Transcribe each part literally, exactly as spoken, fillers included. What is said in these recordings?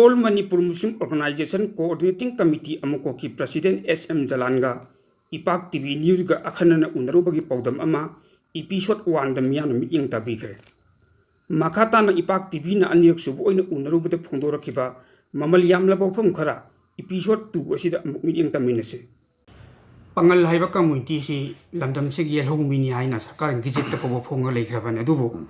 All Manipur Muslim Organization Coordinating Committee, ꯑꯃꯀꯣꯛꯀꯤ President S M Jalan-ꯒ ꯏꯄꯥꯛ T V News-ꯒ ꯑꯈꯟꯅꯅ ꯎꯅꯔꯨꯕꯒꯤ ꯄꯥꯎꯗꯝ ꯑꯃ episode one-ꯗ ꯃꯤꯌꯥꯝꯅ ꯃꯤꯠꯌꯦꯡ ꯇꯥꯕꯤꯈ꯭ꯔꯦ꯫ ꯃꯈꯥ ꯇꯥꯅ ꯏꯄꯥꯛ T V-ꯅ ꯑꯅꯤꯔꯛ ꯁꯨꯕ ꯑꯣꯏꯅ ꯎꯅꯔꯨꯕꯗ ꯐꯣꯡꯗꯣꯔꯛꯈꯤꯕ ꯃꯃꯜ ꯌꯥꯝꯂꯕ ꯋꯥꯐꯝ ꯈꯔ episode two ꯑꯁꯤꯗ ꯑꯃꯨꯛ ꯃꯤꯠꯌꯦꯡ ꯇꯝꯃꯤꯟꯅꯁꯤ꯫ ꯄꯥꯉꯜ ꯍꯥꯏꯕ community-ꯁꯤ ꯂꯝꯗꯝꯁꯤꯒꯤ ꯌꯦꯜꯍꯧꯃꯤꯅꯤ ꯍꯥꯏꯅ ꯁꯔꯀꯥꯔꯅ gazette-ꯇ ꯐꯥꯎꯕ ꯐꯣꯡꯉ ꯂꯩꯈ꯭ꯔꯕꯅꯤ꯫ ꯑꯗꯨꯕꯨ, ꯎꯝ꯫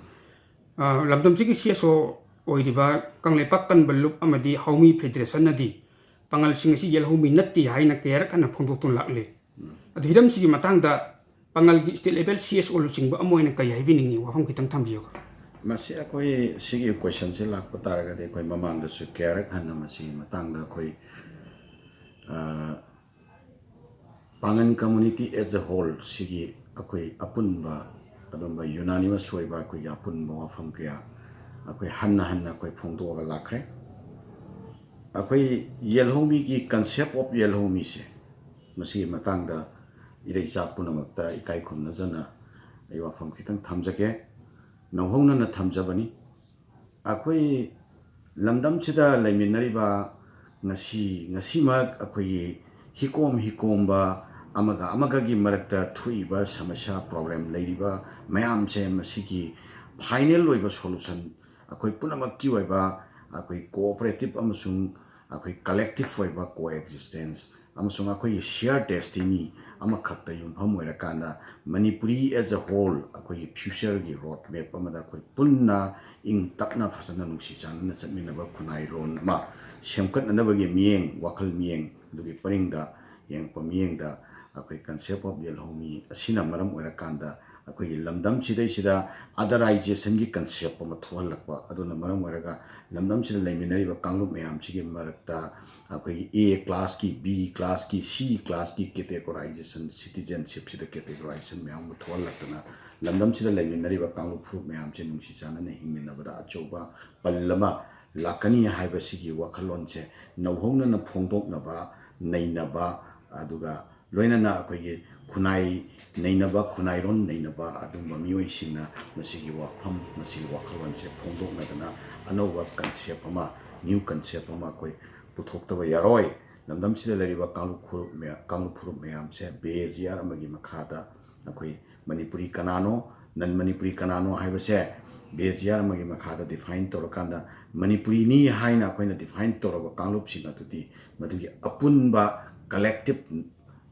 ꯑ, ꯂꯝꯗꯝꯁꯤꯒꯤ C S O ꯑꯣꯏꯔꯤꯕ ꯀꯪꯂꯩꯄꯥꯛ ꯀꯟꯕ ꯂꯨꯞ ꯑꯃꯗꯤ ꯍꯥꯎꯃꯤ Federation-ꯅꯗꯤ ꯄꯥꯉꯜꯁꯤꯡ ꯑꯁꯤ ꯌꯦꯜꯍꯧꯃꯤ ꯅꯠꯇꯦ ꯍꯥꯏꯅ ꯀꯌꯥꯔꯛ ꯍꯟꯅ ꯐꯣꯡꯗꯣꯛꯇꯨꯅ ꯂꯥꯛꯂꯤ꯫ ꯎꯝ꯫ ꯑꯗꯨ ꯍꯤꯔꯝꯁꯤꯒꯤ ꯃꯇꯥꯡꯗ ꯄꯥꯉꯜꯒꯤ state level C S O ꯂꯨꯆꯤꯡꯕ ꯑꯃ ꯑꯣꯏꯅ ꯀꯔꯤ ꯍꯥꯏꯕꯤꯅꯤꯡꯉꯤ? ꯋꯥꯐꯝ ꯈꯤꯇꯪ ꯊꯝꯕꯤꯌꯨ꯫ ꯃꯁꯤ ꯑꯩꯈꯣꯏ ꯁꯤꯒꯤ question-ꯁꯦ ꯂꯥꯛꯄ ꯇꯥꯔꯒꯗꯤ ꯑꯩꯈꯣꯏ ꯃꯃꯥꯡꯗꯁꯨ ꯀꯌꯥꯔꯛ ꯍꯟꯅ ꯃꯁꯤꯒꯤ ꯃꯇꯥꯡꯗ ꯑꯩꯈꯣꯏ, ꯑ, ꯄꯥꯉꯟ community as a whole ꯁꯤꯒꯤ ꯑꯩꯈꯣꯏ ꯑꯄꯨꯟꯕ ꯑꯗꯨꯝꯕ unanimous ꯑꯣꯏꯕ ꯑꯩꯈꯣꯏꯒꯤ ꯑꯄꯨꯟꯕ ꯋꯥꯐꯝ ꯀꯌꯥ ꯑꯩꯈꯣꯏ ꯍꯟꯅ ꯍꯟꯅ ꯑꯩꯈꯣꯏ ꯐꯣꯡꯗꯣꯛꯑꯒ ꯂꯥꯛꯈ꯭ꯔꯦ꯫ ꯑꯩꯈꯣꯏ ꯌꯦꯜꯍꯧꯃꯤꯒꯤ concept of ꯌꯦꯜꯍꯧꯃꯤꯁꯦ, ꯃꯁꯤꯒꯤ ꯃꯇꯥꯡꯗ ꯏꯔꯩꯆꯥ ꯄꯨꯝꯅꯃꯛꯇ ꯏꯀꯥꯏ ꯈꯨꯝꯅꯖꯅ ꯑꯩ ꯋꯥꯐꯝ ꯈꯤꯇꯪ ꯊꯝꯖꯒꯦ, ꯅꯧꯍꯧꯅꯅ ꯊꯝꯖꯕꯅꯤ꯫ ꯑꯩꯈꯣꯏ ꯂꯝꯗꯝꯁꯤꯗ ꯂꯩꯃꯤꯟꯅꯔꯤꯕ ꯉꯁꯤ, ꯉꯁꯤꯃꯛ ꯑꯩꯈꯣꯏꯒꯤ ꯍꯤꯀꯣꯝ ꯍꯤꯀꯣꯝꯕ ꯑꯃꯒ ꯑꯃꯒꯒꯤ ꯃꯔꯛꯇ ꯊꯣꯛꯏꯕ ꯁꯃꯁ꯭ꯌꯥ, problem ꯂꯩꯔꯤꯕ ꯃꯌꯥꯝꯁꯦ, ꯃꯁꯤꯒꯤ final ꯑꯣꯏꯕ solution ꯑꯩꯈꯣꯏ ꯄꯨꯝꯅꯃꯛꯀꯤ ꯑꯣꯏꯕ ꯑꯩꯈꯣꯏ cooperative ꯑꯃꯁꯨꯡ ꯑꯩꯈꯣꯏ collective ꯑꯣꯏꯕ coexistence ꯑꯃꯁꯨꯡ ꯑꯩꯈꯣꯏꯒꯤ share destiny ꯑꯃꯈꯛꯇ ꯌꯨꯝꯐꯝ ꯑꯣꯏꯔꯀꯥꯟꯗ ꯃꯅꯤꯄꯨꯔꯤ as a whole ꯑꯩꯈꯣꯏꯒꯤ future-ꯒꯤ road map ꯑꯃꯗ ꯑꯩꯈꯣꯏ ꯄꯨꯟꯅ ꯏꯪ ꯇꯞꯅ ꯐꯖꯅ ꯅꯨꯡꯁꯤ ꯆꯥꯟꯅꯅ ꯆꯠꯃꯤꯟꯅꯕ ꯈꯨꯟꯅꯥꯏꯔꯣꯟ ꯑꯃ ꯁꯦꯝꯒꯠꯅꯅꯕꯒꯤ ꯃꯤꯠꯌꯦꯡ, ꯋꯥꯈꯜ ꯃꯤꯠꯌꯦꯡ ꯑꯗꯨꯒꯤ ꯄꯔꯤꯡꯗ ꯌꯦꯡꯉꯛꯄ ꯃꯤꯠꯌꯦꯡꯗ ꯑꯩꯈꯣꯏ concept of ꯌꯦꯜꯍꯧꯃꯤ ꯑꯁꯤꯅ ꯃꯔꯝ ꯑꯣꯏꯔꯀꯥꯟꯗ ꯑꯩꯈꯣꯏꯒꯤ ꯂꯝꯗꯝꯁꯤꯗꯩꯁꯤꯗ otherization-ꯒꯤ concept ꯑꯃ ꯊꯣꯛꯍꯜꯂꯛꯄ ꯑꯗꯨꯅ ꯃꯔꯝ ꯑꯣꯏꯔꯒ ꯂꯝꯗꯝꯁꯤꯗ ꯂꯩꯃꯤꯟꯅꯔꯤꯕ ꯀꯥꯡꯂꯨꯞ ꯃꯌꯥꯝꯁꯤꯒꯤ ꯃꯔꯛꯇ ꯑꯩꯈꯣꯏꯒꯤ A class-ꯀꯤ, B class-ꯀꯤ, C class-ꯀꯤ categorization, citizenship-ꯁꯤꯗ categorization ꯃꯌꯥꯝ ꯑꯃ ꯊꯣꯛꯍꯜꯂꯛꯇꯅ ꯂꯝꯗꯝꯁꯤꯗ ꯂꯩꯃꯤꯟꯅꯔꯤꯕ ꯀꯥꯡꯂꯨꯞ ꯐꯨꯔꯨꯞ ꯃꯌꯥꯝꯁꯦ ꯅꯨꯡꯁꯤ ꯆꯥꯟꯅꯅ ꯍꯤꯡꯃꯤꯟꯅꯕꯗ ꯑꯆꯧꯕ ꯄꯜ ꯑꯃ ꯂꯥꯛꯀꯅꯤ ꯍꯥꯏꯕꯁꯤꯒꯤ ꯋꯥꯈꯜꯂꯣꯟꯁꯦ ꯅꯧꯍꯧꯅꯅ ꯐꯣꯡꯗꯣꯛꯅꯕ, ꯅꯩꯅꯕ, ꯑꯗꯨꯒ ꯂꯣꯏꯅꯅ ꯑꯩꯈꯣꯏꯒꯤ ꯈꯨꯟꯅꯥꯏ ꯅꯩꯅꯕ, ꯈꯨꯟꯅꯥꯏꯔꯣꯟ ꯅꯩꯅꯕ ꯑꯗꯨꯝꯕ ꯃꯤꯑꯣꯏꯁꯤꯡꯅ ꯃꯁꯤꯒꯤ ꯋꯥꯐꯝ, ꯃꯁꯤꯒꯤ ꯋꯥꯈꯜꯂꯣꯟꯁꯦ ꯐꯣꯡꯗꯣꯛꯅꯗꯅ ꯑꯅꯧꯕ concept ꯑꯃ new concept ꯑꯃ ꯑꯩꯈꯣꯏ ꯄꯨꯊꯣꯛꯇꯕ ꯌꯥꯔꯣꯏ꯫ ꯂꯝꯗꯝꯁꯤꯗ ꯂꯩꯔꯤꯕ ꯀꯥꯡꯂꯨꯞ ꯐꯨꯔꯨꯞ ꯃꯌꯥ-, ꯀꯥꯡꯂꯨꯞ ꯐꯨꯔꯨꯞ ꯃꯌꯥꯝꯁꯦ ꯕꯦꯖꯤꯌꯥꯔ ꯑꯃꯒꯤ ꯃꯈꯥꯗ ꯑꯩꯈꯣꯏ ꯃꯅꯤꯄꯨꯔꯤ ꯀꯅꯥꯅꯣ, ꯅꯟ ꯃꯅꯤꯄꯨꯔꯤ ꯀꯅꯥꯅꯣ ꯍꯥꯏꯕꯁꯦ ꯕꯦꯖꯤꯌꯥꯔ ꯑꯃꯒꯤ ꯃꯈꯥꯗ define ꯇꯧꯔꯀꯥꯟꯗ, ꯃꯅꯤꯄꯨꯔꯤꯅꯤ ꯍꯥꯏꯅ ꯑꯩꯈꯣꯏꯅ define ꯇꯧꯔꯕ ꯀꯥꯡꯂꯨꯞꯁꯤꯡ ꯑꯗꯨꯗꯤ ꯃꯗꯨꯒꯤ ꯑꯄꯨꯟꯕ collective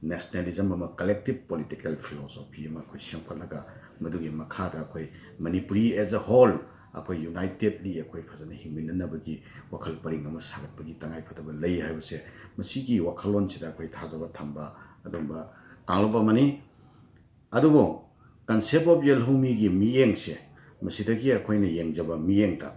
nationalism ꯑꯃ, collective political philosophy ꯑꯃ ꯑꯩꯈꯣꯏ ꯁꯦꯝꯒꯠꯂꯒ, ꯃꯗꯨꯒꯤ ꯃꯈꯥꯗ ꯑꯩꯈꯣꯏ ꯃꯅꯤꯄꯨꯔꯤ as a whole ꯑꯩꯈꯣꯏ unitedly ꯑꯩꯈꯣꯏ ꯐꯖꯅ ꯍꯤꯡꯃꯤꯟꯅꯅꯕꯒꯤ ꯋꯥꯈꯜ ꯄꯔꯤꯡ ꯑꯃ ꯁꯥꯒꯠꯄꯒꯤ ꯇꯉꯥꯏꯐꯗꯕ ꯂꯩ ꯍꯥꯏꯕꯁꯦ, ꯃꯁꯤꯒꯤ ꯋꯥꯈꯜꯂꯣꯟꯁꯤꯗ ꯑꯩꯈꯣꯏ ꯊꯥꯖꯕ ꯊꯝꯕ ꯑꯗꯨꯒꯨꯝꯕ ꯀꯥꯡꯂꯨꯞ ꯑꯃꯅꯤ꯫ ꯑꯗꯨꯕꯨ concept of ꯌꯦꯜꯍꯧꯃꯤꯒꯤ ꯃꯤꯠꯌꯦꯡꯁꯦ, ꯃꯁꯤꯗꯒꯤ ꯑꯩꯈꯣꯏꯅ ꯌꯦꯡꯖꯕ ꯃꯤꯠꯌꯦꯡꯗ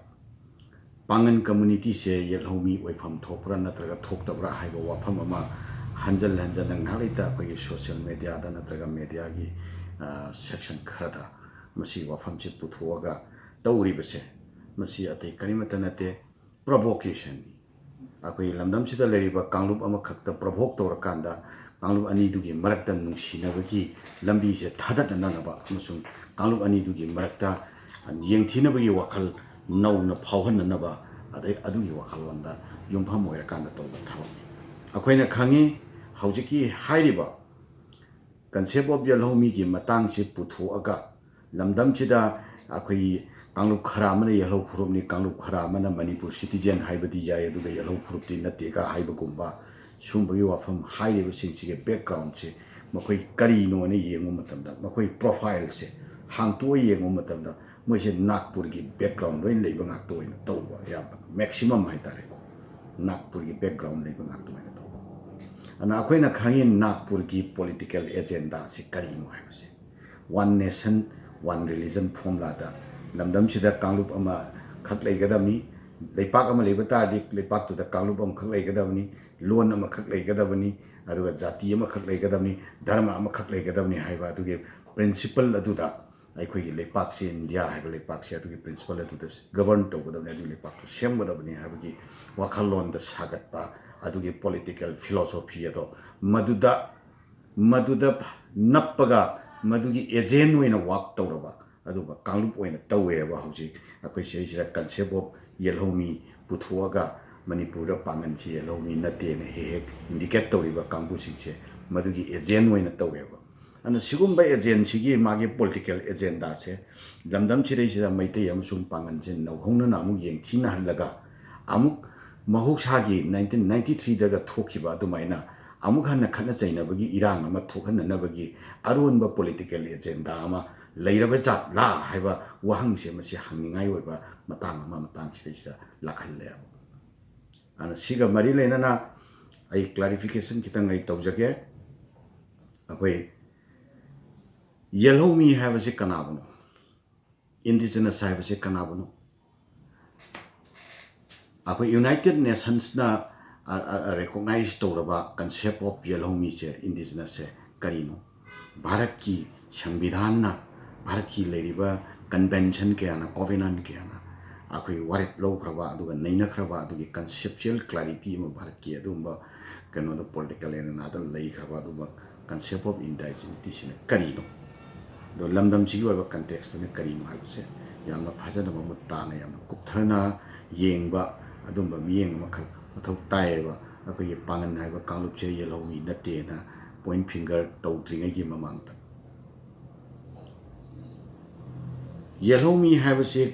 ꯄꯥꯡꯒꯟ communityꯁꯦ ꯌꯦꯜꯍꯧꯃꯤ ꯑꯣꯏꯐꯝ ꯊꯣꯛꯄ꯭ꯔꯥ ꯅꯠꯇ꯭ꯔꯒ ꯊꯣꯛꯇꯕ꯭ꯔꯥ ꯍꯥꯏꯕ ꯋꯥꯐꯝ ꯑꯃ ꯍꯟꯖꯟ ꯍꯟꯖꯟꯅ ꯉꯥꯏꯍꯥꯛ ꯂꯩꯇ ꯑꯩꯈꯣꯏꯒꯤ social mediaꯗ ꯅꯠꯇ꯭ꯔꯒ mediaꯒꯤ, ꯑ, section ꯈꯔꯗ ꯃꯁꯤ ꯋꯥꯐꯝꯁꯤ ꯄꯨꯊꯣꯛꯑꯒ ꯇꯧꯔꯤꯕꯁꯦ, ꯃꯁꯤ ꯑꯇꯩ ꯀꯔꯤꯃꯠꯇ ꯅꯠꯇꯦ, provocationꯅꯤ꯫ ꯑꯩꯈꯣꯏꯒꯤ ꯂꯝꯗꯝꯁꯤꯗ ꯂꯩꯔꯤꯕ ꯀꯥꯡꯂꯨꯞ ꯑꯃꯈꯛꯇ provoke ꯇꯧꯔꯀꯥꯟꯗ ꯀꯥꯡꯂꯨꯞ ꯑꯅꯤꯗꯨꯒꯤ ꯃꯔꯛꯇ ꯅꯨꯡꯁꯤꯅꯕꯒꯤ ꯂꯝꯕꯤꯁꯦ ꯊꯥꯗꯠꯅꯅꯕ ꯑꯃꯁꯨꯡ ꯀꯥꯡꯂꯨꯞ ꯑꯅꯤꯗꯨꯒꯤ ꯃꯔꯛꯇ ꯌꯦꯡꯊꯤꯅꯕꯒꯤ ꯋꯥꯈꯜ ꯅꯧꯅ ꯐꯥꯎꯍꯟꯅꯅꯕ, ꯑꯗꯩ ꯑꯗꯨꯒꯤ ꯋꯥꯈꯜꯂꯣꯟꯗ ꯌꯨꯝꯐꯝ ꯑꯣꯏꯔꯀꯥꯟꯗ ꯇꯧꯕ ꯊꯕꯛꯅꯤ꯫ ꯑꯩꯈꯣꯏꯅ ꯈꯪꯉꯤ, ꯍꯧꯖꯤꯛꯀꯤ ꯍꯥꯏꯔꯤꯕ concept of ꯌꯦꯜꯍꯧꯃꯤꯒꯤ ꯃꯇꯥꯡꯁꯤ ꯄꯨꯊꯣꯛꯑꯒ ꯂꯝꯗꯝꯁꯤꯗ ꯑꯩꯈꯣꯏꯒꯤ ꯀꯥꯡꯂꯨꯞ ꯈꯔ ꯑꯃꯅ ꯌꯦꯜꯍꯧ ꯐꯨꯔꯨꯞꯅꯤ, ꯀꯥꯡꯂꯨꯞ ꯈꯔ ꯑꯃꯅ ꯃꯅꯤꯄꯨꯔ citizen ꯍꯥꯏꯕꯗꯤ ꯌꯥꯏ, ꯑꯗꯨꯒ ꯌꯦꯜꯍꯧ ꯐꯨꯔꯨꯞꯇꯤ ꯅꯠꯇꯦꯒ ꯍꯥꯏꯕꯒꯨꯝꯕ ꯁꯨꯝꯕꯒꯤ ꯋꯥꯐꯝ ꯍꯥꯏꯔꯤꯕꯁꯤꯡꯁꯤꯒꯤ backgroundꯁꯦ ꯃꯈꯣꯏ ꯀꯔꯤꯅꯣꯅ ꯌꯦꯡꯕ ꯃꯇꯝꯗ, ꯃꯈꯣꯏ profileꯁꯦ ꯍꯥꯡꯇꯣꯛꯑ ꯌꯦꯡꯕ ꯃꯇꯝꯗ ꯃꯣꯏꯁꯦ ꯅꯥꯒꯄꯨꯔꯒꯤ background ꯂꯣꯏꯅ ꯂꯩꯕ ꯉꯥꯛꯇ ꯑꯣꯏꯅ ꯇꯧꯕ, ꯑꯌꯥꯝꯕꯅ maximum ꯍꯥꯏꯇꯥꯔꯦꯀꯣ, ꯅꯥꯒꯄꯨꯔꯒꯤ background ꯂꯩꯕ ꯉꯥꯛꯇ ꯑꯣꯏꯅ ꯇꯧꯕ꯫ ꯑꯗꯨꯅ ꯑꯩꯈꯣꯏꯅ ꯈꯪꯉꯤ ꯅꯥꯒꯄꯨꯔꯒꯤ political agendaꯁꯤ ꯀꯔꯤꯅꯣ ꯍꯥꯏꯕꯁꯦ꯫ One nation, one religion formulaꯗ ꯂꯝꯗꯝꯁꯤꯗ ꯀꯥꯡꯂꯨꯞ ꯑꯃꯈꯛ ꯂꯩꯒꯗꯕꯅꯤ, ꯂꯩꯄꯥꯛ ꯑꯃ ꯂꯩꯕ ꯇꯥꯔꯗꯤ ꯂꯩꯄꯥꯛꯇꯨꯗ ꯀꯥꯡꯂꯨꯞ ꯑꯃꯈꯛ ꯂꯩꯒꯗꯕꯅꯤ, ꯂꯣꯟ ꯑꯃꯈꯛ ꯂꯩꯒꯗꯕꯅꯤ, ꯑꯗꯨꯒ ꯖꯥꯇꯤ ꯑꯃꯈꯛ ꯂꯩꯒꯗꯕꯅꯤ, ꯙꯔꯃ ꯑꯃꯈꯛ ꯂꯩꯒꯗꯕꯅꯤ ꯍꯥꯏꯕ ꯑꯗꯨꯒꯤ principle ꯑꯗꯨꯗ ꯑꯩꯈꯣꯏꯒꯤ ꯂꯩꯄꯥꯛꯁꯦ, ꯏꯟꯗꯤꯌꯥ ꯍꯥꯏꯕ ꯂꯩꯄꯥꯛꯁꯦ ꯑꯗꯨꯒꯤ principle ꯑꯗꯨꯗ govern ꯇꯧꯒꯗꯕꯅꯤ, ꯑꯗꯨꯒꯤ ꯂꯩꯄꯥꯛꯇꯨ ꯁꯦꯝꯒꯗꯕꯅꯤ ꯍꯥꯏꯕꯒꯤ ꯋꯥꯈꯜꯂꯣꯟꯗ ꯁꯥꯒꯠꯄ ꯑꯗꯨꯒꯤ political philosophy ꯑꯗꯣ ꯃꯗꯨꯗ, ꯃꯗꯨꯗ ꯅꯞꯄꯒ ꯃꯗꯨꯒꯤ agent ꯑꯣꯏꯅ work ꯇꯧꯔꯕ ꯑꯗꯨꯒ ꯀꯥꯡꯂꯨꯞ ꯑꯣꯏꯅ ꯇꯧꯋꯦꯕ ꯍꯧꯖꯤꯛ ꯑꯩꯈꯣꯏ ꯁꯤꯗꯩꯁꯤꯗ concept of ꯌꯦꯜꯍꯧꯃꯤ ꯄꯨꯊꯣꯛꯑꯒ ꯃꯅꯤꯄꯨꯔꯗ ꯄꯥꯡꯒꯜꯁꯤ ꯌꯦꯜꯍꯧꯃꯤ ꯅꯠꯇꯦꯅ ꯍꯦꯛ ꯍꯦꯛ ꯏꯟꯗꯤꯀꯦꯠ ꯇꯧꯔꯤꯕ ꯀꯥꯡꯕꯨꯁꯤꯡꯁꯦ ꯃꯗꯨꯒꯤ ꯑꯦꯖꯦꯟ ꯑꯣꯏꯅ ꯇꯧꯋꯦꯕ꯫ ꯑꯗꯨꯅ ꯁꯤꯒꯨꯝꯕ ꯑꯦꯖꯦꯟꯁꯤꯒꯤ ꯃꯥꯒꯤ ꯄꯣꯂꯤꯇꯤꯀꯦꯜ ꯑꯦꯖꯦꯟꯗꯥꯁꯦ ꯂꯝꯗꯝꯁꯤꯗꯩꯁꯤꯗ ꯃꯩꯇꯩ ꯑꯃꯁꯨꯡ ꯄꯥꯡꯒꯜꯁꯦ ꯅꯧꯍꯧꯅꯅ ꯑꯃꯨꯛ ꯌꯦꯡꯊꯤꯅꯍꯜꯂꯒ ꯑꯃꯨꯛ ꯃꯍꯧꯁꯥꯒꯤ ꯅꯥꯏꯟꯇꯤꯟ ꯅꯥꯏꯟꯇꯤ ꯊ꯭ꯔꯤꯗꯒ ꯊꯣꯛꯈꯤꯕ ꯑꯗꯨꯃꯥꯏꯅ ꯑꯃꯨꯛ ꯍꯟꯅ ꯈꯠꯅ ꯆꯩꯅꯕꯒꯤ ꯏꯔꯥꯡ ꯑꯃ ꯊꯣꯛꯍꯟꯅꯅꯕꯒꯤ ꯑꯔꯣꯟꯕ ꯄꯣꯂꯤꯇꯤꯀꯦꯜ ꯑꯦꯖꯦꯟꯗꯥ ꯑꯃ ꯂꯩꯔꯕ ꯖꯥꯠꯂꯥ ꯍꯥꯏꯕ ꯋꯥꯍꯪꯁꯦ ꯃꯁꯤ ꯍꯪꯅꯤꯡꯉꯥꯏ ꯑꯣꯏꯕ ꯃꯇꯥꯡ ꯑꯃ ꯃꯇꯥꯡꯁꯤꯗꯩꯁꯤꯗ ꯂꯥꯛꯍꯜꯂꯦꯕ꯫ ꯑꯗꯨꯅ ꯁꯤꯒ ꯃꯔꯤ ꯂꯩꯅꯅ ꯑꯩ ꯀ꯭ꯂꯥꯔꯤꯐꯤꯀꯦꯁꯟ ꯈꯤꯇꯪ ꯑꯩ ꯇꯧꯖꯒꯦ꯫ ꯑꯩꯈꯣꯏ ꯌꯦꯜꯍꯧꯃꯤ ꯍꯥꯏꯕꯁꯤ ꯀꯅꯥꯕꯨꯅꯣ? ꯏꯟꯗꯤꯖꯤꯅꯁ ꯍꯥꯏꯕꯁꯤ ꯀꯅꯥꯕꯨꯅꯣ? ꯑꯩꯈꯣꯏ ꯌꯨꯅꯥꯏꯇꯦꯠ ꯅꯦꯁꯟꯁꯅ ꯔꯦꯀꯣꯛꯅꯥꯏꯖ ꯇꯧꯔꯕ ꯀꯟꯁꯦꯞ ꯑꯣꯐ ꯌꯦꯜꯍꯧꯃꯤꯁꯦ, ꯏꯟꯗꯤꯖꯤꯅꯁꯁꯦ ꯀꯔꯤꯅꯣ? ꯚꯥꯔꯠꯀꯤ ꯁꯪꯕꯤꯙꯥꯟꯅ, ꯚꯥꯔꯠꯀꯤ ꯂꯩꯔꯤꯕ ꯀꯟꯚꯦꯟꯁꯟ ꯀꯌꯥꯅ, ꯀꯣꯚꯦꯅꯟ ꯀꯌꯥꯅ ꯑꯩꯈꯣꯏ ꯋꯥꯔꯦꯞ ꯂꯧꯈ꯭ꯔꯕ ꯑꯗꯨꯒ ꯅꯩꯅꯈ꯭ꯔꯕ ꯑꯗꯨꯒꯤ ꯀꯟꯁꯦꯞꯆꯨꯋꯦꯜ ꯀ꯭ꯂꯥꯔꯤꯇꯤ ꯑꯃ ꯚꯥꯔꯠꯀꯤ ꯑꯗꯨꯒꯨꯝꯕ ꯀꯩꯅꯣꯗ ꯄꯣꯂꯤꯇꯤꯀꯦꯜ ꯑꯦꯔꯦꯅꯥꯗ ꯂꯩꯈ꯭ꯔꯕ ꯑꯗꯨꯒꯨꯝꯕ ꯀꯟꯁꯦꯞ ꯑꯣꯐ ꯏꯟꯗꯥꯏꯖꯤꯅꯤꯇꯤꯁꯤꯅ ꯀꯔꯤꯅꯣ? ꯑꯗꯣ ꯂꯝꯗꯝꯁꯤꯒꯤ ꯑꯣꯏꯕ ꯀꯟꯇꯦꯛꯁꯇꯅ ꯀꯔꯤꯅꯣ ꯍꯥꯏꯕꯁꯦ ꯌꯥꯝꯅ ꯐꯖꯅ ꯃꯃꯨꯠ ꯇꯥꯅ ꯌꯥꯝꯅ ꯀꯨꯞꯊꯅ ꯌꯦꯡꯕ ꯑꯗꯨꯝꯕ ꯃꯤꯠꯌꯦꯡ ꯑꯃꯈꯛ ꯃꯊꯧ ꯇꯥꯏꯌꯦꯕ꯫ ꯑꯩꯈꯣꯏꯒꯤ ꯄꯥꯡꯒꯟ ꯍꯥꯏꯕ ꯀꯥꯡꯂꯨꯞꯁꯦ ꯌꯦꯜꯍꯧꯃꯤ ꯅꯠꯇꯦꯅ ꯄꯣꯏꯟ ꯐꯤꯡꯒꯔ ꯇꯧꯗ꯭ꯔꯤꯉꯩꯒꯤ ꯃꯃꯥꯡꯗ꯫ ꯌꯦꯜꯍꯧꯃꯤ ꯍꯥꯏꯕꯁꯤ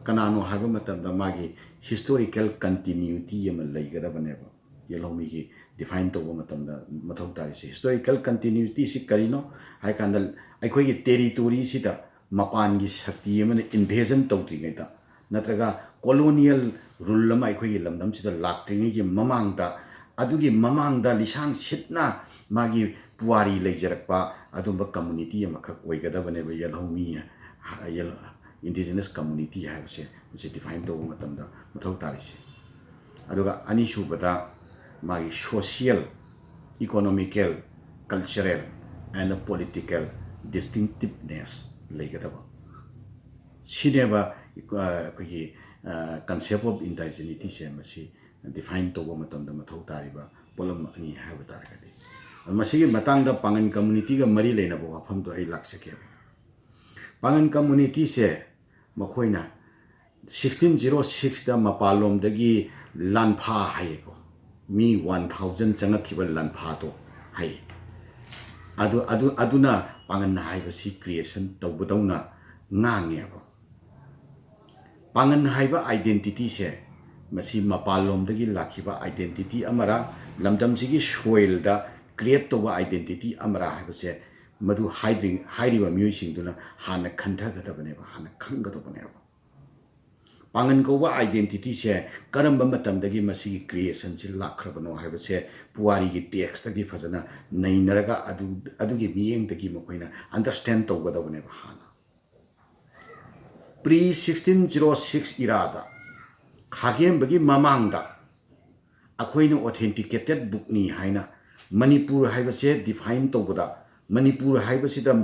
ꯀꯅꯥꯅꯣ ꯍꯥꯏꯕ ꯃꯇꯝꯗ ꯃꯥꯒꯤ ꯍꯤꯁꯇꯣꯔꯤꯀꯦꯜ ꯀꯟꯇꯤꯅ꯭ꯌꯨꯇꯤ ꯑꯃ ꯂꯩꯒꯗꯕꯅꯦꯕ꯫ ꯌꯦꯜꯍꯧꯃꯤꯒꯤ ꯗꯤꯐꯥꯏꯟ ꯇꯧꯕ ꯃꯇꯝꯗ ꯃꯊꯧ ꯇꯥꯔꯤꯁꯦ ꯍꯤꯁꯇꯣꯔꯤꯀꯦꯜ ꯀꯟꯇꯤꯅ꯭ꯌꯨꯇꯤꯁꯤ ꯀꯔꯤꯅꯣ ꯍꯥꯏ ꯀꯥꯟꯗ, ꯑꯩꯈꯣꯏꯒꯤ ꯇꯦꯔꯤꯇꯣꯔꯤꯁꯤꯗ ꯃꯄꯥꯟꯒꯤ ꯁꯛꯇꯤ ꯑꯃꯅ ꯏꯟꯚꯦꯖꯟ ꯇꯧꯗ꯭ꯔꯤꯉꯩꯗ ꯅꯠꯇ꯭ꯔꯒ ꯀꯣꯂꯣꯅꯤꯌꯦꯜ ꯔꯨꯜ ꯑꯃ ꯑꯩꯈꯣꯏꯒꯤ ꯂꯝꯗꯝꯁꯤꯗ ꯂꯥꯛꯇ꯭ꯔꯤꯉꯩꯒꯤ ꯃꯃꯥꯡꯗ, ꯑꯗꯨꯒꯤ ꯃꯃꯥꯡꯗ ꯂꯤꯁꯥꯡ ꯁꯤꯠꯅ ꯃꯥꯒꯤ ꯄꯨꯋꯥꯔꯤ ꯂꯩꯖꯔꯛꯄ ꯑꯗꯨꯝꯕ ꯀꯝꯃꯨꯅꯤꯇꯤ ꯑꯃꯈꯛ ꯑꯣꯏꯒꯗꯕꯅꯦꯕ ꯌꯦꯜꯍꯧꯃꯤ, ꯌꯦꯜ-, ꯏꯟꯗꯤꯖꯤꯅꯁ ꯀꯝꯃꯨꯅꯤꯇꯤ ꯍꯥꯏꯕꯁꯦ, ꯃꯁꯤ ꯗꯤꯐꯥꯏꯟ ꯇꯧꯕ ꯃꯇꯝꯗ ꯃꯊꯧ ꯇꯥꯔꯤꯁꯦ꯫ ꯑꯗꯨꯒ ꯑꯅꯤꯁꯨꯕꯗ ꯃꯥꯒꯤ social, economical, cultural and political distinctiveness ꯂꯩꯒꯗꯕ꯫ ꯁꯤꯅꯦꯕ, ꯑ, ꯑꯩꯈꯣꯏꯒꯤ, ꯑ, concept of indigeneity ꯁꯦ ꯃꯁꯤ ꯗꯤꯐꯥꯏꯟ ꯇꯧꯕ ꯃꯇꯝꯗ ꯃꯊꯧ ꯇꯥꯔꯤꯕ ꯄꯣꯠꯂꯝ ꯑꯅꯤ ꯍꯥꯏꯕ ꯇꯥꯔꯒꯗꯤ꯫ ꯃꯁꯤꯒꯤ ꯃꯇꯥꯡꯗ ꯄꯥꯡꯒꯟ ꯀꯝꯃꯨꯅꯤꯇꯤꯒ ꯃꯔꯤ ꯂꯩꯅꯕ ꯋꯥꯐꯝꯗꯣ ꯑꯩ ꯂꯥꯛꯆꯒꯦꯕ꯫ ꯄꯥꯡꯒꯟ ꯀꯝꯃꯨꯅꯤꯇꯤꯁꯦ ꯃꯈꯣꯏꯅ ꯁꯤꯛꯁꯇꯤꯟ ꯖꯤꯔꯣ ꯁꯤꯛꯁꯇ ꯃꯄꯥꯟꯂꯣꯝꯗꯒꯤ ꯂꯥꯟꯐꯥ ꯍꯥꯏꯌꯦꯀꯣ, ꯃꯤ ꯋꯥꯟ ꯊꯥꯎꯖꯟ ꯆꯪꯉꯛꯈꯤꯕ ꯂꯥꯟꯐꯥꯗꯣ ꯍꯥꯏꯌꯦ꯫ ꯑꯗꯨ ꯑꯗꯨ ꯑꯗꯨꯅ ꯄꯥꯉꯟ ꯍꯥꯏꯕꯁꯤ ꯀ꯭ꯔꯤꯌꯦꯁꯟ ꯇꯧꯕꯗꯧꯅ ꯉꯥꯡꯉꯦꯕ꯫ ꯄꯥꯉꯟ ꯍꯥꯏꯕ ꯑꯥꯏꯗꯦꯟꯇꯤꯇꯤꯁꯦ, ꯃꯁꯤ ꯃꯄꯥꯟꯂꯣꯝꯗꯒꯤ ꯂꯥꯛꯈꯤꯕ ꯑꯥꯏꯗꯦꯟꯇꯤꯇꯤ ꯑꯃꯔ, ꯂꯝꯗꯝꯁꯤꯒꯤ ꯁꯣꯏꯜꯗ ꯀ꯭ꯔꯤꯌꯦꯠ ꯇꯧꯕ ꯑꯥꯏꯗꯦꯟꯇꯤꯇꯤ ꯑꯃꯔ ꯍꯥꯏꯕꯁꯦ, ꯃꯗꯨ ꯍꯥꯏꯗ꯭ꯔꯤ ꯍꯥꯏꯔꯤꯕ ꯃꯤꯑꯣꯏꯁꯤꯡꯗꯨꯅ ꯍꯥꯟꯅ ꯈꯟꯊꯒꯗꯕꯅꯦꯕ, ꯍꯥꯟꯅ ꯈꯪꯒꯗꯧꯕꯅꯦꯕ꯫ ꯄꯥꯉꯟ ꯀꯧꯕ ꯑꯥꯏꯗꯦꯟꯇꯤꯇꯤꯁꯦ ꯀꯔꯝꯕ ꯃꯇꯝꯗꯒꯤ ꯃꯁꯤꯒꯤ ꯀ꯭ꯔꯤꯌꯦꯁꯟꯁꯤ ꯂꯥꯛꯈ꯭ꯔꯕꯅꯣ ꯍꯥꯏꯕꯁꯦ ꯄꯨꯋꯥꯔꯤꯒꯤ ꯇꯦꯛꯁꯇꯒꯤ ꯐꯖꯅ ꯅꯩꯅꯔꯒ ꯑꯗꯨ ꯑꯗꯨꯒꯤ ꯃꯤꯠꯌꯦꯡꯗꯒꯤ ꯃꯈꯣꯏꯅ ꯑꯟꯗꯔꯁꯇꯦꯟ ꯇꯧꯒꯗꯕꯅꯦꯕ꯫ ꯍꯥꯟꯅ ꯄ꯭ꯔꯤ ꯁꯤꯛꯁꯇꯤꯟ ꯖꯤꯔꯣ ꯁꯤꯛꯁ ꯏꯔꯥꯗ, ꯈꯥꯒꯦꯝꯕꯒꯤ ꯃꯃꯥꯡꯗ, ꯑꯩꯈꯣꯏꯅ ꯑꯣꯊꯦꯟꯇꯤꯀꯦꯇꯦꯠ ꯕꯨꯛꯅꯤ ꯍꯥꯏꯅ ꯃꯅꯤꯄꯨꯔ ꯍꯥꯏꯕꯁꯦ ꯗꯤꯐꯥꯏꯟ ꯇꯧꯕꯗ, ꯃꯅꯤꯄꯨꯔ ꯍꯥꯏꯕꯁꯤꯗ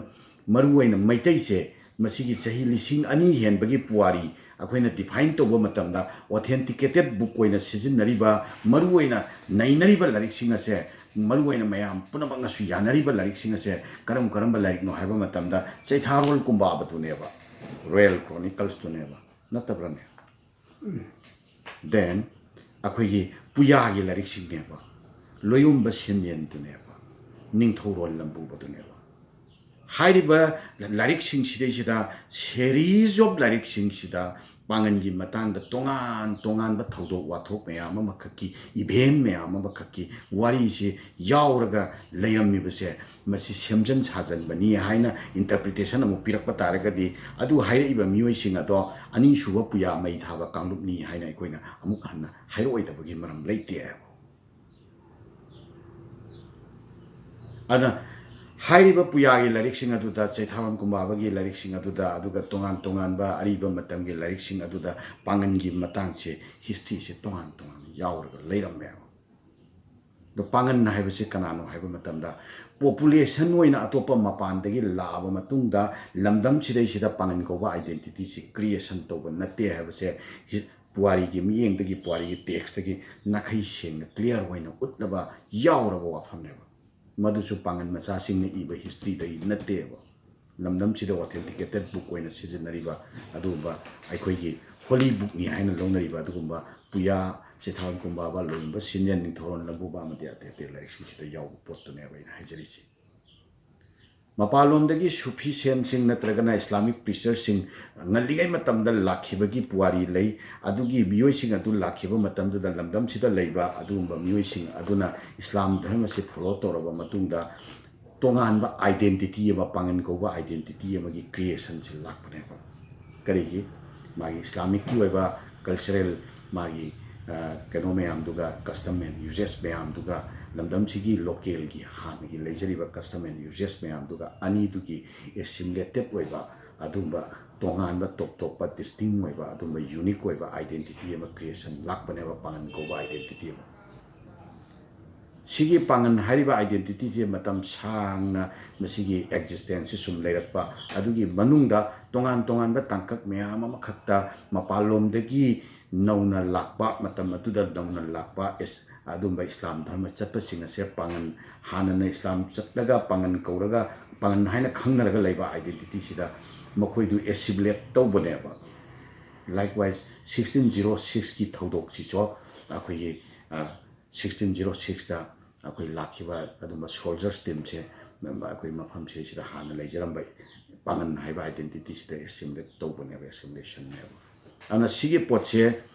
ꯃꯔꯨꯑꯣꯏꯅ ꯃꯩꯇꯩꯁꯦ, ꯃꯁꯤꯒꯤ ꯆꯍꯤ ꯂꯤꯁꯤꯡ ꯑꯅꯤ ꯍꯦꯟꯕꯒꯤ ꯄꯨꯋꯥꯔꯤ ꯑꯩꯈꯣꯏꯅ ꯗꯤꯐꯥꯏꯟ ꯇꯧꯕ ꯃꯇꯝꯗ, ꯑꯣꯊꯦꯟꯇꯤꯀꯦꯇꯦꯠ ꯕꯨꯛ ꯑꯣꯏꯅ ꯁꯤꯖꯤꯟꯅꯔꯤꯕ, ꯃꯔꯨꯑꯣꯏꯅ ꯅꯩꯅꯔꯤꯕ ꯂꯥꯏꯔꯤꯛꯁꯤꯡ ꯑꯁꯦ, ꯃꯔꯨꯑꯣꯏꯅ ꯃꯌꯥꯝ ꯄꯨꯝꯅꯃꯛꯅꯁꯨ ꯌꯥꯅꯔꯤꯕ ꯂꯥꯏꯔꯤꯛꯁꯤꯡ ꯑꯁꯦ ꯀꯔꯝ ꯀꯔꯝꯕ ꯂꯥꯏꯔꯤꯛꯅꯣ ꯍꯥꯏꯕ ꯃꯇꯝꯗ, ꯆꯩꯊꯥꯔꯣꯜ ꯀꯨꯝꯕꯥꯕꯗꯨꯅꯦꯕ, ꯔꯣꯌꯦꯜ ꯀ꯭ꯔꯣꯅꯤꯀꯜꯁꯇꯨꯅꯦꯕ, ꯅꯠꯇꯕ꯭ꯔꯅꯦ? Then ꯑꯩꯈꯣꯏꯒꯤ ꯄꯨꯌꯥꯒꯤ ꯂꯥꯏꯔꯤꯛꯁꯤꯡꯅꯦꯕ, ꯂꯣꯌꯣꯝꯕ ꯁꯦꯟꯌꯦꯟꯗꯨꯅꯦꯕ, ꯅꯤꯡꯊꯧꯔꯣꯜ ꯂꯝꯕꯨꯕꯗꯨꯅꯦꯕ꯫ ꯍꯥꯏꯔꯤꯕ ꯂꯥꯏꯔꯤꯛꯁꯤꯡꯁꯤꯗꯩꯁꯤꯗ, series of ꯂꯥꯏꯔꯤꯛꯁꯤꯡꯁꯤꯗ ꯄꯥꯉꯟꯒꯤ ꯃꯇꯥꯡꯗ ꯇꯣꯉꯥꯟ ꯇꯣꯉꯥꯟꯕ ꯊꯧꯗꯣꯛ ꯋꯥꯊꯣꯛ ꯃꯌꯥꯝ ꯑꯃꯈꯛꯀꯤ, ꯏꯚꯦꯟ ꯃꯌꯥꯝ ꯑꯃꯈꯛꯀꯤ ꯋꯥꯔꯤꯁꯤ ꯌꯥꯎꯔꯒ ꯂꯩꯔꯝꯃꯤꯕꯁꯦ, ꯃꯁꯤ ꯁꯦꯝꯖꯤꯟ ꯁꯥꯖꯟꯕꯅꯤ ꯍꯥꯏꯅ ꯏꯟꯇꯔꯄ꯭ꯔꯤꯇꯦꯁꯟ ꯑꯃꯨꯛ ꯄꯤꯔꯛꯄ ꯇꯥꯔꯒꯗꯤ, ꯑꯗꯨ ꯍꯥꯏꯔꯛꯏꯕ ꯃꯤꯑꯣꯏꯁꯤꯡ ꯑꯗꯣ ꯑꯅꯤꯁꯨꯕ ꯄꯨꯌꯥ ꯃꯩ ꯊꯥꯕ ꯀꯥꯡꯂꯨꯞꯅꯤ ꯍꯥꯏꯅ ꯑꯩꯈꯣꯏꯅ ꯑꯃꯨꯛ ꯍꯟꯅ ꯍꯥꯏꯔꯛꯑꯣꯏꯗꯕꯒꯤ ꯃꯔꯝ ꯂꯩꯇꯦ꯫ ꯑꯗꯨꯅ ꯍꯥꯏꯔꯤꯕ ꯄꯨꯌꯥꯒꯤ ꯂꯥꯏꯔꯤꯛꯁꯤꯡ ꯑꯗꯨꯗ, ꯆꯩꯊꯥꯔꯣꯜ ꯀꯨꯝꯕꯥꯕꯒꯤ ꯂꯥꯏꯔꯤꯛꯁꯤꯡ ꯑꯗꯨꯗ, ꯑꯗꯨꯒ ꯇꯣꯉꯥꯟ ꯇꯣꯉꯥꯟꯕ ꯑꯔꯤꯕ ꯃꯇꯝꯒꯤ ꯂꯥꯏꯔꯤꯛꯁꯤꯡ ꯑꯗꯨꯗ ꯄꯥꯉꯟꯒꯤ ꯃꯇꯥꯡꯁꯦ, ꯍꯤꯁꯇ꯭ꯔꯤꯁꯦ ꯇꯣꯉꯥꯟ ꯇꯣꯉꯥꯟꯅ ꯌꯥꯎꯔꯒ ꯂꯩꯔꯝꯃꯦꯕ꯫ ꯑꯗꯣ ꯄꯥꯉꯟ ꯍꯥꯏꯕꯁꯤ ꯀꯅꯥꯅꯣ ꯍꯥꯏꯕ ꯃꯇꯝꯗ, ꯄꯣꯄꯨꯂꯦꯁꯟ ꯑꯣꯏꯅ ꯑꯇꯣꯞꯄ ꯃꯄꯥꯟꯗꯒꯤ ꯂꯥꯛꯑꯕ ꯃꯇꯨꯡꯗ ꯂꯝꯗꯝꯁꯤꯗꯩꯁꯤꯗ ꯄꯥꯉꯟ ꯀꯧꯕ ꯑꯥꯏꯗꯦꯟꯇꯤꯇꯤꯁꯤ ꯀ꯭ꯔꯤꯌꯦꯁꯟ ꯇꯧꯕ ꯅꯠꯇꯦ ꯍꯥꯏꯕꯁꯦ ꯍꯤ-, ꯄꯨꯋꯥꯔꯤꯒꯤ ꯃꯤꯠꯌꯦꯡꯗꯒꯤ, ꯄꯨꯋꯥꯔꯤꯒꯤ ꯇꯦꯛꯁꯇꯒꯤ ꯅꯥꯈꯩ ꯁꯦꯡꯅ ꯀ꯭ꯂꯤꯌꯥꯔ ꯑꯣꯏꯅ ꯎꯠꯂꯕ, ꯌꯥꯎꯔꯕ ꯋꯥꯐꯝꯅꯦꯕ꯫ ꯃꯗꯨꯁꯨ ꯄꯥꯉꯟ ꯃꯆꯥꯁꯤꯡꯅ ꯏꯕ ꯍꯤꯁꯇ꯭ꯔꯤꯗꯒꯤ ꯅꯠꯇꯦꯕ꯫ ꯂꯝꯗꯝꯁꯤꯗ authenticated book ꯑꯣꯏꯅ ꯁꯤꯖꯤꯟꯅꯔꯤꯕ ꯑꯗꯨꯒꯨꯝꯕ ꯑꯩꯈꯣꯏꯒꯤ holy bookꯅꯤ ꯍꯥꯏꯅ ꯂꯧꯅꯔꯤꯕ ꯑꯗꯨꯒꯨꯝꯕ ꯄꯨꯌꯥ ꯆꯤꯊꯥꯔꯣꯟ ꯀꯨꯝꯕꯥꯕ, ꯂꯣꯏꯅꯤꯡꯕ ꯁꯤꯡꯖꯦꯟ, ꯅꯤꯡꯊꯧꯔꯣꯟ ꯂꯝꯕꯨꯕ ꯑꯃꯗꯤ ꯑꯇꯩ ꯑꯇꯩ ꯂꯥꯏꯔꯤꯛꯁꯤꯡꯁꯤꯗ ꯌꯥꯎꯕ ꯄꯣꯠꯇꯨꯅꯦꯕ ꯑꯩꯅ ꯍꯥꯏꯖꯔꯤꯁꯤ꯫ ꯃꯄꯥꯟꯂꯣꯝꯗꯒꯤ ꯁꯨꯐꯤ ꯁꯦꯟꯁꯤꯡ ꯅꯠꯇ꯭ꯔꯒꯅ ꯏꯁꯂꯥꯃꯤꯛ ꯄ꯭ꯔꯤꯆꯔꯁꯤꯡ ꯉꯜꯂꯤꯉꯩ ꯃꯇꯝꯗ ꯂꯥꯛꯈꯤꯕꯒꯤ ꯄꯨꯋꯥꯔꯤ ꯂꯩ꯫ ꯑꯗꯨꯒꯤ ꯃꯤꯑꯣꯏꯁꯤꯡ ꯑꯗꯨ ꯂꯥꯛꯈꯤꯕ ꯃꯇꯝꯗꯨꯗ ꯂꯝꯗꯝꯁꯤꯗ ꯂꯩꯕ ꯑꯗꯨꯒꯨꯝꯕ ꯃꯤꯑꯣꯏꯁꯤꯡ ꯑꯗꯨꯅ ꯏꯁꯂꯥꯝ ꯙꯔꯃꯁꯤ follow ꯇꯧꯔꯕ ꯃꯇꯨꯡꯗ ꯇꯣꯉꯥꯟꯕ identity ꯑꯃ, ꯄꯥꯉꯟ ꯀꯧꯕ identity ꯑꯃꯒꯤ creationꯁꯤ ꯂꯥꯛꯄꯅꯦꯕ꯫ ꯀꯔꯤꯒꯤ? ꯃꯥꯒꯤ ꯏꯁꯂꯥꯃꯤꯛꯀꯤ ꯑꯣꯏꯕ cultural ꯃꯥꯒꯤ, ꯑ, ꯀꯩꯅꯣ ꯃꯌꯥꯝꯗꯨꯒ, custom and uses ꯃꯌꯥꯝꯗꯨꯒ, ꯂꯝꯗꯝꯁꯤꯒꯤ localꯒꯤ ꯍꯥꯟꯅꯒꯤ ꯂꯩꯖꯔꯤꯕ custom and uses ꯃꯌꯥꯝꯗꯨꯒ ꯑꯅꯤꯗꯨꯒꯤ assimilative ꯑꯣꯏꯕ ꯑꯗꯨꯝꯕ ꯇꯣꯉꯥꯟꯕ ꯇꯣꯞ ꯇꯣꯞꯄ distinct ꯑꯣꯏꯕ ꯑꯗꯨꯝꯕ unique ꯑꯣꯏꯕ identity ꯑꯃ creation ꯂꯥꯛꯄꯅꯦꯕ, ꯄꯥꯉꯟ ꯀꯧꯕ identity ꯑꯃ꯫ ꯁꯤꯒꯤ ꯄꯥꯉꯟ ꯍꯥꯏꯔꯤꯕ identityꯁꯦ ꯃꯇꯝ ꯁꯥꯡꯅ ꯃꯁꯤꯒꯤ existenceꯁꯦ ꯁꯨꯝ ꯂꯩꯔꯛꯄ, ꯑꯗꯨꯒꯤ ꯃꯅꯨꯡꯗ ꯇꯣꯉꯥꯟ ꯇꯣꯉꯥꯟꯕ ꯇꯥꯡꯀꯛ ꯃꯌꯥꯝ ꯑꯃꯈꯛꯇ ꯃꯄꯥꯟꯂꯣꯝꯗꯒꯤ ꯅꯧꯅ ꯂꯥꯛꯄ, ꯃꯇꯝ ꯑꯗꯨꯗ ꯅꯧꯅ ꯂꯥꯛꯄ ꯏꯁ-, ꯑꯗꯨꯝꯕ ꯏꯁꯂꯥꯝ ꯙꯔꯃ ꯆꯠꯄꯁꯤꯡ ꯑꯁꯦ ꯄꯥꯉꯟ, ꯍꯥꯟꯅꯅ ꯏꯁꯂꯥꯝ ꯆꯠꯂꯒ ꯄꯥꯉꯟ ꯀꯧꯔꯒ, ꯄꯥꯉꯟ ꯍꯥꯏꯅ ꯈꯪꯅꯔꯒ ꯂꯩꯕ identityꯁꯤꯗ ꯃꯈꯣꯏꯗꯨ assimilate ꯇꯧꯕꯅꯦꯕ꯫ Likewise, sixteen zero sixꯀꯤ ꯊꯧꯗꯣꯛꯁꯤꯁꯨ ꯑꯩꯈꯣꯏꯒꯤ, ꯑ, sixteen zero sixꯇ ꯑꯩꯈꯣꯏ ꯂꯥꯛꯈꯤꯕ ꯑꯗꯨꯝꯕ soldiers teamꯁꯦ ꯑꯩꯈꯣꯏ ꯃꯐꯝꯁꯤꯗꯩꯁꯤꯗ ꯍꯥꯟꯅ ꯂꯩꯖꯔꯝꯕ ꯄꯥꯉꯟ ꯍꯥꯏꯕ identityꯁꯤꯗ assimilate ꯇꯧꯕꯅꯦꯕ, assimilationꯅꯦꯕ꯫ ꯑꯗꯨꯅ ꯁꯤꯒꯤ ꯄꯣꯠꯁꯦ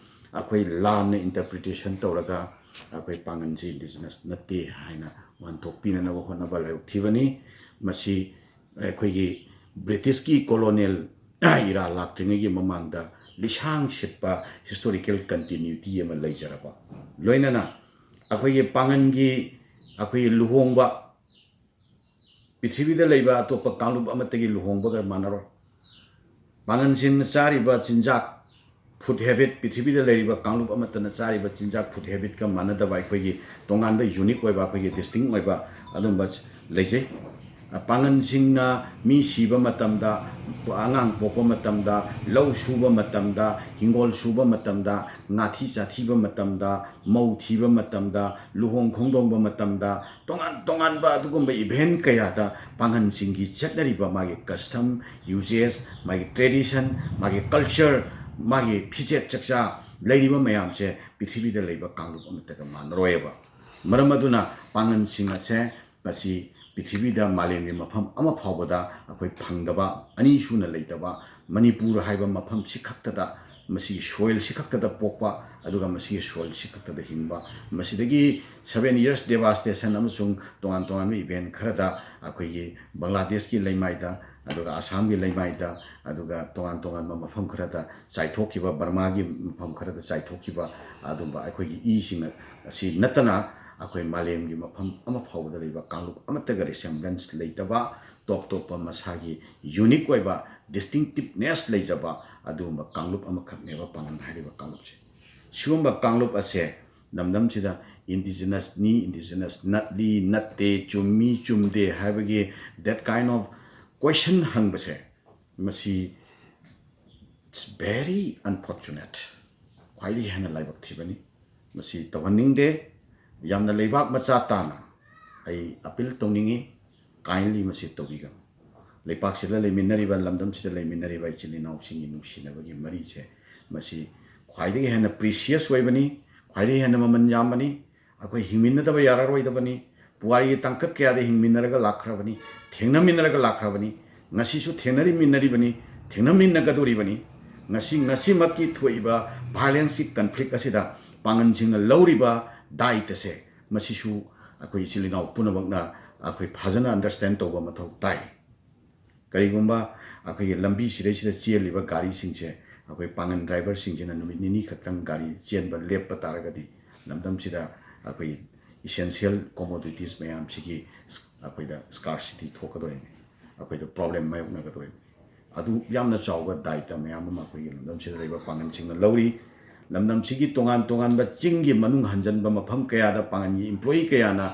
ꯑꯩꯈꯣꯏ ꯂꯥꯟꯅ interpretation ꯇꯧꯔꯒ ꯑꯩꯈꯣꯏ ꯄꯥꯉꯟꯁꯤ indigenous ꯅꯠꯇꯦ ꯍꯥꯏꯅ ꯋꯥꯍꯟꯊꯣꯛ ꯄꯤꯅꯅꯕ ꯍꯣꯠꯅꯕ ꯂꯥꯏꯕꯛ ꯊꯤꯕꯅꯤ꯫ ꯃꯁꯤ ꯑꯩꯈꯣꯏꯒꯤ Britishꯀꯤ colonial era ꯂꯥꯛꯇ꯭ꯔꯤꯉꯩꯒꯤ ꯃꯃꯥꯡꯗ ꯂꯤꯁꯥꯡ ꯁꯤꯠꯄ historical continuity ꯑꯃ ꯂꯩꯖꯔꯕ, ꯂꯣꯏꯅꯅ ꯑꯩꯈꯣꯏꯒꯤ ꯄꯥꯉꯟꯒꯤ ꯑꯩꯈꯣꯏꯒꯤ ꯂꯨꯍꯣꯡꯕ ꯄ꯭ꯔꯤꯊꯤꯕꯤꯗ ꯂꯩꯕ ꯑꯇꯣꯞꯄ ꯀꯥꯡꯂꯨꯞ ꯑꯃꯠꯇꯒꯤ ꯂꯨꯍꯣꯡꯕꯒ ꯃꯥꯟꯅꯔꯣꯏ꯫ ꯄꯥꯉꯟꯁꯤꯡꯅ ꯆꯥꯔꯤꯕ ꯆꯤꯟꯖꯥꯛ, food habit, ꯄ꯭ꯔꯤꯊꯤꯕꯤꯗ ꯂꯩꯔꯤꯕ ꯀꯥꯡꯂꯨꯞ ꯑꯃꯠꯇꯅ ꯆꯥꯔꯤꯕ ꯆꯤꯟꯖꯥꯛ, food habitꯀ ꯃꯥꯟꯅꯗꯕ ꯑꯩꯈꯣꯏꯒꯤ ꯇꯣꯉꯥꯟꯕ unique ꯑꯣꯏꯕ, ꯑꯩꯈꯣꯏꯒꯤ distinct ꯑꯣꯏꯕ ꯑꯗꯨꯝꯕ ꯂꯩꯖꯩ꯫ ꯄꯥꯡꯒꯜꯁꯤꯡꯅ ꯃꯤ ꯁꯤꯕ ꯃꯇꯝꯗ, ꯑꯉꯥꯡ ꯄꯣꯛꯄ ꯃꯇꯝꯗ, ꯂꯧ ꯁꯨꯕ ꯃꯇꯝꯗ, ꯍꯤꯡꯒꯣꯜ ꯁꯨꯕ ꯃꯇꯝꯗ, ꯉꯥꯊꯤ ꯆꯥꯊꯤꯕ ꯃꯇꯝꯗ, ꯃꯧ ꯊꯤꯕ ꯃꯇꯝꯗ, ꯂꯨꯍꯣꯡ ꯈꯣꯡꯗꯣꯡꯕ ꯃꯇꯝꯗ, ꯇꯣꯉꯥꯟ ꯇꯣꯉꯥꯟꯕ ꯑꯗꯨꯒꯨꯝꯕ event ꯀꯌꯥꯗ ꯄꯥꯡꯒꯜꯁꯤꯡꯒꯤ ꯆꯠꯅꯔꯤꯕ ꯃꯥꯒꯤ custom, usages, ꯃꯥꯒꯤ tradition, ꯃꯥꯒꯤ culture, ꯃꯥꯒꯤ ꯐꯤꯖꯦꯠ ꯆꯛꯆꯥ ꯂꯩꯔꯤꯕ ꯃꯌꯥꯝꯁꯦ ꯄ꯭ꯔꯤꯊꯤꯕꯤꯗ ꯂꯩꯕ ꯀꯥꯡꯂꯨꯞ ꯑꯃꯠꯇꯒ ꯃꯥꯟꯅꯔꯣꯏꯕ꯫ ꯃꯔꯝ ꯑꯗꯨꯅ ꯄꯥꯡꯒꯜꯁꯤꯡ ꯑꯁꯦ ꯃꯁꯤ ꯄ꯭ꯔꯤꯊꯤꯕꯤꯗ, ꯃꯥꯂꯦꯝꯒꯤ ꯃꯐꯝ ꯑꯃ ꯐꯥꯎꯕꯗ ꯑꯩꯈꯣꯏ ꯐꯪꯗꯕ, ꯑꯅꯤ ꯁꯨꯅ ꯂꯩꯇꯕ, ꯃꯅꯤꯄꯨꯔ ꯍꯥꯏꯕ ꯃꯐꯝꯁꯤ ꯈꯛꯇꯗ, ꯃꯁꯤꯒꯤ soilꯁꯤ ꯈꯛꯇꯗ ꯄꯣꯛꯄ, ꯑꯗꯨꯒ ꯃꯁꯤꯒꯤ soilꯁꯤ ꯈꯛꯇꯗ ꯍꯤꯡꯕ, ꯃꯁꯤꯗꯒꯤ seven years devastation ꯑꯃꯁꯨꯡ ꯇꯣꯉꯥꯟ ꯇꯣꯉꯥꯟꯕ event ꯈꯔꯗ ꯑꯩꯈꯣꯏꯒꯤ ꯕꯪꯒ꯭ꯂꯥꯗꯦꯁꯀꯤ ꯂꯩꯃꯥꯏꯗ, ꯑꯗꯨꯒ ꯑꯁꯥꯝꯒꯤ ꯂꯩꯃꯥꯏꯗ, ꯑꯗꯨꯒ ꯇꯣꯉꯥꯟ ꯇꯣꯉꯥꯟꯕ ꯃꯐꯝ ꯈꯔꯗ ꯆꯥꯏꯊꯣꯛꯈꯤꯕ, ꯕꯔꯃꯥꯒꯤ ꯃꯐꯝ ꯈꯔꯗ ꯆꯥꯏꯊꯣꯛꯈꯤꯕ, ꯑꯗꯨꯝꯕ ꯑꯩꯈꯣꯏꯒꯤ ꯏꯁꯤꯡ ꯑꯁꯤ ꯅꯠꯇꯅ ꯑꯩꯈꯣꯏ ꯃꯥꯂꯦꯝꯒꯤ ꯃꯐꯝ ꯑꯃ ꯐꯥꯎꯕꯗ ꯂꯩꯕ ꯀꯥꯡꯂꯨꯞ ꯑꯃꯠꯇꯒ resemblance ꯂꯩꯇꯕ, ꯇꯣꯞ ꯇꯣꯞꯄ ꯃꯁꯥꯒꯤ unique ꯑꯣꯏꯕ distinctiveness ꯂꯩꯖꯕ ꯑꯗꯨꯒꯨꯝꯕ ꯀꯥꯡꯂꯨꯞ ꯑꯃꯈꯛꯅꯦꯕ ꯄꯥꯡꯒꯜ ꯍꯥꯏꯔꯤꯕ ꯀꯥꯡꯂꯨꯞꯁꯦ꯫ ꯁꯤꯒꯨꯝꯕ ꯀꯥꯡꯂꯨꯞ ꯑꯁꯦ ꯂꯝꯗꯝꯁꯤꯗ indigenousꯅꯤ, indigenous ꯅꯠꯂꯤ, ꯅꯠꯇꯦ, ꯆꯨꯝꯃꯤ, ꯆꯨꯝꯗꯦ ꯍꯥꯏꯕꯒꯤ that kind of question ꯍꯪꯕꯁꯦ, ꯃꯁꯤ it's very unfortunate, ꯈ꯭ꯋꯥꯏꯗꯒꯤ ꯍꯦꯟꯅ ꯂꯥꯏꯕꯛ ꯊꯤꯕꯅꯤ꯫ ꯃꯁꯤ ꯇꯧꯍꯟꯅꯤꯡꯗꯦ꯫ ꯌꯥꯝꯅ ꯂꯩꯕꯥꯛ ꯃꯆꯥ ꯇꯥꯅ ꯑꯩ appeal ꯇꯧꯅꯤꯡꯉꯤ, kindly ꯃꯁꯤ ꯇꯧꯕꯤꯒꯅꯨ꯫ ꯂꯩꯄꯥꯛꯁꯤꯗ ꯂꯩꯃꯤꯟꯅꯔꯤꯕ, ꯂꯝꯗꯝꯁꯤꯗ ꯂꯩꯃꯤꯟꯅꯔꯤꯕ ꯏꯆꯤꯜ ꯏꯅꯥꯎꯁꯤꯡꯒꯤ ꯅꯨꯡꯁꯤꯅꯕꯒꯤ ꯃꯔꯤꯁꯦ, ꯃꯁꯤ ꯈ꯭ꯋꯥꯏꯗꯒꯤ ꯍꯦꯟꯅ precious ꯑꯣꯏꯕꯅꯤ, ꯈ꯭ꯋꯥꯏꯗꯒꯤ ꯍꯦꯟꯅ ꯃꯃꯜ ꯌꯥꯝꯕꯅꯤ꯫ ꯑꯩꯈꯣꯏ ꯍꯤꯡꯃꯤꯟꯅꯗꯕ ꯌꯥꯔꯔꯣꯏꯗꯕꯅꯤ꯫ ꯄꯨꯋꯥꯔꯤꯒꯤ ꯇꯥꯡꯀꯛ ꯀꯌꯥꯗ ꯍꯤꯡꯃꯤꯟꯅꯔꯒ ꯂꯥꯛꯈ꯭ꯔꯕꯅꯤ, ꯊꯦꯡꯅꯃꯤꯟꯅꯔꯒ ꯂꯥꯛꯈ꯭ꯔꯕꯅꯤ, ꯉꯁꯤꯁꯨ ꯊꯦꯡꯅꯔꯤꯃꯤꯟꯅꯔꯤꯕꯅꯤ, ꯊꯦꯡꯅꯃꯤꯟꯅꯒꯗꯧꯔꯤꯕꯅꯤ꯫ ꯉꯁꯤ, ꯉꯁꯤꯃꯛꯀꯤ ꯊꯣꯛꯏꯕ violenceꯀꯤ conflict ꯑꯁꯤꯗ ꯄꯥꯡꯒꯜꯁꯤꯡꯅ ꯂꯧꯔꯤꯕ ꯗꯥꯏꯇꯁꯦ, ꯃꯁꯤꯁꯨ ꯑꯩꯈꯣꯏ ꯏꯆꯤꯜ ꯏꯅꯥꯎ ꯄꯨꯝꯅꯃꯛꯅ ꯑꯩꯈꯣꯏ ꯐꯖꯅ understand ꯇꯧꯕ ꯃꯊꯧ ꯇꯥꯏ꯫ ꯀꯔꯤꯒꯨꯝꯕ ꯑꯩꯈꯣꯏꯒꯤ ꯂꯝꯕꯤ ꯁꯤꯗꯩꯁꯤꯗ ꯆꯦꯜꯂꯤꯕ ꯒꯥꯔꯤꯁꯤꯡꯁꯦ ꯑꯩꯈꯣꯏ ꯄꯥꯡꯒꯜ driverꯁꯤꯡꯁꯤꯅ ꯅꯨꯃꯤꯠ ꯅꯤꯅꯤ ꯈꯛꯇꯪ ꯒꯥꯔꯤ ꯆꯦꯟꯕ ꯂꯦꯞꯄ ꯇꯥꯔꯒꯗꯤ, ꯂꯝꯗꯝꯁꯤꯗ ꯑꯩꯈꯣꯏ essential commodities ꯃꯌꯥꯝꯁꯤꯒꯤ ꯑꯩꯈꯣꯏꯗ scarcity ꯊꯣꯛꯀꯗꯣꯔꯤꯕꯅꯤ, ꯑꯩꯈꯣꯏꯗ problem ꯃꯥꯌꯣꯛꯅꯒꯗꯣꯔꯤꯕꯅꯤ꯫ ꯑꯗꯨ ꯌꯥꯝꯅ ꯆꯥꯎꯕ ꯗꯥꯏꯇ ꯃꯌꯥꯝ ꯑꯃ ꯑꯩꯈꯣꯏꯒꯤ ꯂꯝꯗꯝꯁꯤꯗ ꯂꯩꯕ ꯄꯥꯡꯒꯜꯁꯤꯡꯅ ꯂꯧꯔꯤ꯫ ꯂꯝꯗꯝꯁꯤꯒꯤ ꯇꯣꯉꯥꯟ ꯇꯣꯉꯥꯟꯕ ꯆꯤꯡꯒꯤ ꯃꯅꯨꯡ ꯍꯟꯖꯟꯕ ꯃꯐꯝ ꯀꯌꯥꯗ ꯄꯥꯡꯒꯜꯒꯤ employee ꯀꯌꯥꯅ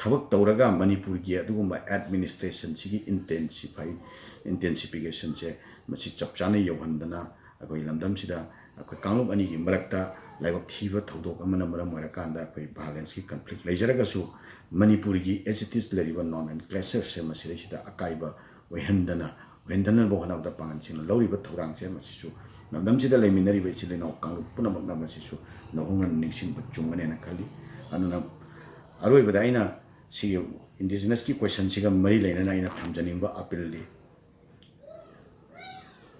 ꯊꯕꯛ ꯇꯧꯔꯒ ꯃꯅꯤꯄꯨꯔꯒꯤ ꯑꯗꯨꯒꯨꯝꯕ ꯑꯦꯗꯃꯤꯅꯤꯁꯇ꯭ꯔꯦꯁꯟꯁꯤꯒꯤ ꯏꯟꯇꯦꯟꯁꯤꯐꯥꯏ ꯏꯟꯇꯦꯟꯁꯤꯐꯤꯀꯦꯁꯟꯁꯦ ꯃꯁꯤ ꯆꯞ ꯆꯥꯅ ꯌꯧꯍꯟꯗꯅ ꯑꯩꯈꯣꯏ ꯂꯝꯗꯝꯁꯤꯗ ꯑꯩꯈꯣꯏ ꯀꯥꯡꯂꯨꯞ ꯑꯅꯤꯒꯤ ꯃꯔꯛꯇ ꯂꯥꯏꯕꯛ ꯊꯤꯕ ꯊꯧꯗꯣꯛ ꯑꯃꯅ ꯃꯔꯝ ꯑꯣꯏꯔꯀꯥꯟꯗ ꯑꯩꯈꯣꯏ ꯚꯥꯏꯂꯦꯟꯁꯀꯤ ꯀꯟꯐ꯭ꯂꯤꯛ ꯂꯩꯖꯔꯒꯁꯨ ꯃꯅꯤꯄꯨꯔꯒꯤ ꯑꯦꯖ ꯏꯠ ꯏꯁ ꯂꯩꯔꯤꯕ ꯅꯣꯟ ꯑꯦꯟꯀ꯭ꯂꯦꯁꯔꯁꯦ ꯃꯁꯤꯗꯩꯁꯤꯗ ꯑꯀꯥꯏꯕ ꯑꯣꯏꯍꯟꯗꯅ ꯑꯣꯏꯍꯟꯗꯅꯕ ꯍꯣꯠꯅꯕꯗ ꯄꯥꯡꯒꯜꯁꯤꯡꯅ ꯂꯧꯔꯤꯕ ꯊꯧꯗꯥꯡꯁꯦ ꯃꯁꯤꯁꯨ ꯂꯝꯗꯝꯁꯤꯗ ꯂꯩꯃꯤꯟꯅꯔꯤꯕ ꯏꯆꯤꯜ ꯏꯅꯥꯎ ꯀꯥꯡꯂꯨꯞ ꯄꯨꯝꯅꯃꯛꯅ ꯃꯁꯤꯁꯨ ꯅꯧꯍꯧꯅꯅ ꯅꯤꯡꯁꯤꯡꯕ ꯆꯨꯝꯒꯅꯦꯅ ꯈꯜꯂꯤ꯫ ꯑꯗꯨꯅ ꯑꯔꯣꯏꯕꯗ ꯑꯩꯅ ꯁꯤꯒꯤ ꯏꯟꯗꯤꯖꯤꯅꯁꯀꯤ ꯀꯣꯏꯁꯟꯁꯤꯒ ꯃꯔꯤ ꯂꯩꯅꯅ ꯑꯩꯅ ꯊꯝꯖꯅꯤꯡꯕ ꯑꯄꯤꯜꯗꯤ,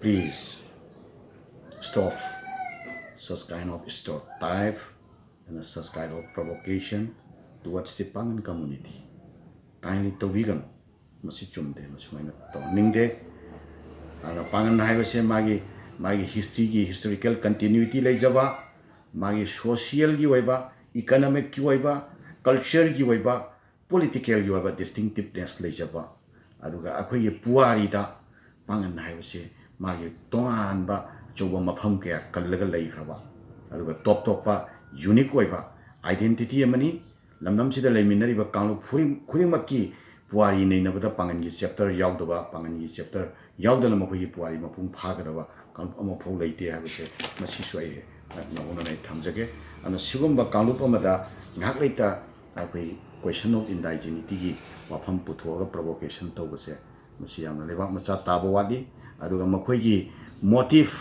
please stop such kind of stereotype and such kind of provocation towards the Pangal community. Kindly ꯇꯧꯕꯤꯒꯅꯨ꯫ ꯃꯁꯤ ꯆꯨꯝꯗꯦ, ꯃꯁꯨꯃꯥꯏꯅ ꯇꯧꯍꯟꯅꯤꯡꯗꯦ꯫ ꯑꯗꯨꯅ ꯄꯥꯡꯒꯟ ꯍꯥꯏꯕꯁꯦ ꯃꯥꯒꯤ, ꯃꯥꯒꯤ ꯍꯤꯁꯇ꯭ꯔꯤꯒꯤ, ꯍꯤꯁꯇꯣꯔꯤꯀꯦꯜ ꯀꯟꯇꯤꯅ꯭ꯌꯨꯇꯤ ꯂꯩꯖꯕ, ꯃꯥꯒꯤ ꯁꯣꯁꯤꯌꯦꯜꯒꯤ ꯑꯣꯏꯕ, ꯏꯀꯅꯣꯃꯤꯛꯀꯤ ꯑꯣꯏꯕ, ꯀꯜꯆꯔꯒꯤ ꯑꯣꯏꯕ, ꯄꯣꯂꯤꯇꯤꯀꯦꯜꯒꯤ ꯑꯣꯏꯕ ꯗꯤꯁꯇꯤꯡꯇꯤꯞꯅꯦꯁ ꯂꯩꯖꯕ, ꯑꯗꯨꯒ ꯑꯩꯈꯣꯏꯒꯤ ꯄꯨꯋꯥꯔꯤꯗ ꯄꯥꯡꯒꯟ ꯍꯥꯏꯕꯁꯤ ꯃꯥꯒꯤ ꯇꯣꯉꯥꯟꯕ ꯑꯆꯧꯕ ꯃꯐꯝ ꯀꯌꯥ ꯀꯜꯂꯒ ꯂꯩꯈ꯭ꯔꯕ, ꯑꯗꯨꯒ ꯇꯣꯞ ꯇꯣꯞꯄ ꯌꯨꯅꯤꯛ ꯑꯣꯏꯕ ꯑꯥꯏꯗꯦꯟꯇꯤꯇꯤ ꯑꯃꯅꯤ꯫ ꯂꯝꯗꯝꯁꯤꯗ ꯂꯩꯃꯤꯟꯅꯔꯤꯕ ꯀꯥꯡꯂꯨꯞ ꯈꯨꯗꯤꯡ-, ꯈꯨꯗꯤꯡꯃꯛꯀꯤ ꯄꯨꯋꯥꯔꯤ ꯅꯩꯅꯕꯗ ꯄꯥꯡꯒꯟꯒꯤ ꯆꯦꯞꯇꯔ ꯌꯥꯎꯗꯕ, ꯄꯥꯡꯒꯟꯒꯤ ꯆꯦꯞꯇꯔ ꯌꯥꯎꯗꯅ ꯃꯈꯣꯏꯒꯤ ꯄꯨꯋꯥꯔꯤ ꯃꯄꯨꯡ ꯐꯥꯒꯗꯕ ꯀꯥꯡꯂꯨꯞ ꯑꯃꯐꯥꯎ ꯂꯩꯇꯦ ꯍꯥꯏꯕꯁꯦ ꯃꯁꯤꯁꯨ ꯑꯩ ꯅꯧꯍꯧꯅꯅ ꯑꯩ ꯊꯝꯖꯒꯦ꯫ ꯑꯗꯨꯅ ꯁꯤꯒꯨꯝꯕ ꯀꯥꯡꯂꯨꯞ ꯑꯃꯗ ꯉꯥꯏꯍꯥꯛ ꯂꯩꯇ ꯑꯩꯈꯣꯏ question of indigeneity ꯒꯤ ꯋꯥꯐꯝ ꯄꯨꯊꯣꯛꯑꯒ provocation ꯇꯧꯕꯁꯦ ꯃꯁꯤ ꯌꯥꯝꯅ ꯂꯩꯕꯥꯛ ꯃꯆꯥ ꯇꯥꯕ ꯋꯥꯠꯂꯤ꯫ ꯑꯗꯨꯒ ꯃꯈꯣꯏꯒꯤ motive,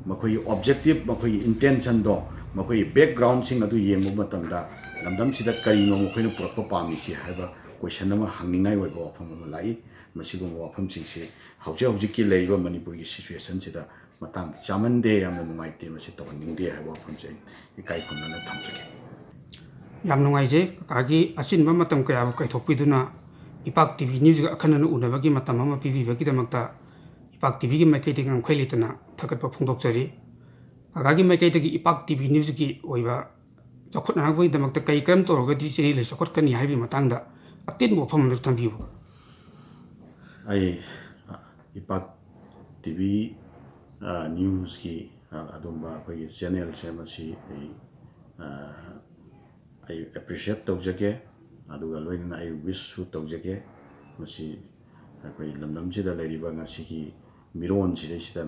ꯃꯈꯣꯏꯒꯤ objective, ꯃꯈꯣꯏꯒꯤ intention ꯗꯣ, ꯃꯈꯣꯏꯒꯤ background ꯁꯤꯡ ꯑꯗꯨ ꯌꯦꯡꯕ ꯃꯇꯝꯗ ꯂꯝꯗꯝꯁꯤꯗ ꯀꯔꯤꯅꯣ ꯃꯈꯣꯏꯅ ꯄꯨꯔꯛꯄ ꯄꯥꯝꯃꯤꯁꯤ ꯍꯥꯏꯕ question ꯑꯃ ꯍꯪꯅꯤꯡꯉꯥꯏ ꯑꯣꯏꯕ ꯋꯥꯐꯝ ꯑꯃ ꯂꯥꯛꯏ꯫ ꯃꯁꯤꯒꯨꯝꯕ ꯋꯥꯐꯝꯁꯤꯡꯁꯤ ꯍꯧꯖꯤꯛ ꯍꯧꯖꯤꯛꯀꯤ ꯂꯩꯔꯤꯕ ꯃꯅꯤꯄꯨꯔꯒꯤ situation ꯁꯤꯗ ꯃꯇꯥꯡ ꯆꯥꯃꯟꯗꯦ, ꯌꯥꯝꯅ ꯅꯨꯡꯉꯥꯏꯇꯦ, ꯃꯁꯤ ꯇꯧꯍꯟꯅꯤꯡꯗꯦ ꯍꯥꯏꯕ ꯋꯥꯐꯝꯁꯦ ꯑꯩ ꯏꯀꯥꯏ ꯈꯨꯝꯅꯅ ꯊꯝꯖꯒꯦ꯫ ꯌꯥꯝ ꯅꯨꯡꯉꯥꯏꯖꯩ ꯀꯀꯥꯒꯤ ꯑꯆꯤꯟꯕ ꯃꯇꯝ ꯀꯌꯥꯕꯨ ꯀꯥꯏꯊꯣꯛꯄꯤꯗꯨꯅ ꯏꯄꯥꯛ ꯇꯤ ꯚꯤ news ꯒ ꯑꯈꯟꯅꯅ ꯎꯅꯕꯒꯤ ꯃꯇꯝ ꯑꯃ ꯄꯤꯕꯤꯕꯒꯤꯗꯃꯛꯇ ꯏꯄꯥꯛ ꯇꯤ ꯚꯤ ꯒꯤ ꯃꯥꯏꯀꯩꯗꯒꯤ ꯉꯝꯈꯩ ꯂꯩꯇꯅ ꯊꯥꯒꯠꯄ ꯐꯣꯡꯗꯣꯛꯆꯔꯤ꯫ ꯀꯀꯥꯒꯤ ꯃꯥꯏꯀꯩꯗꯒꯤ ꯏꯄꯥꯛ ꯇꯤ ꯚꯤ news ꯀꯤ ꯑꯣꯏꯕ ꯆꯥꯎꯈꯠꯅꯅꯕꯒꯤꯗꯃꯛꯇ ꯀꯔꯤ ꯀꯔꯝ ꯇꯧꯔꯒꯗꯤ ꯆꯦꯔꯤ ꯂꯩ ꯆꯥꯎꯈꯠꯀꯅꯤ ꯍꯥꯏꯕꯒꯤ ꯃꯇꯥꯡꯗ ꯑꯇꯦꯟꯕ ꯋꯥꯐꯝ ꯑꯃ ꯊꯝꯕꯤꯌꯨ꯫ ꯑꯩ, ꯑ, ꯏꯄꯥꯛ ꯇꯤ ꯚꯤ, ꯑ, news ꯀꯤ, ꯑ, ꯑꯗꯨꯝꯕ ꯑꯩꯈꯣꯏꯒꯤ channel ꯁꯦ ꯃꯁꯤ ꯑꯩ, ꯑ, ꯑꯩ appreciate ꯇꯧꯖꯒꯦ꯫ ꯑꯗꯨꯒ ꯂꯣꯏꯅꯅ ꯑꯩ wishꯁꯨ ꯇꯧꯖꯒꯦ꯫ ꯃꯁꯤ ꯑꯩꯈꯣꯏ ꯂꯝꯗꯝꯁꯤꯗ ꯂꯩꯔꯤꯕ ꯉꯁꯤꯒꯤ ꯃꯤꯔꯣꯟꯁꯤꯗꯩꯁꯤꯗ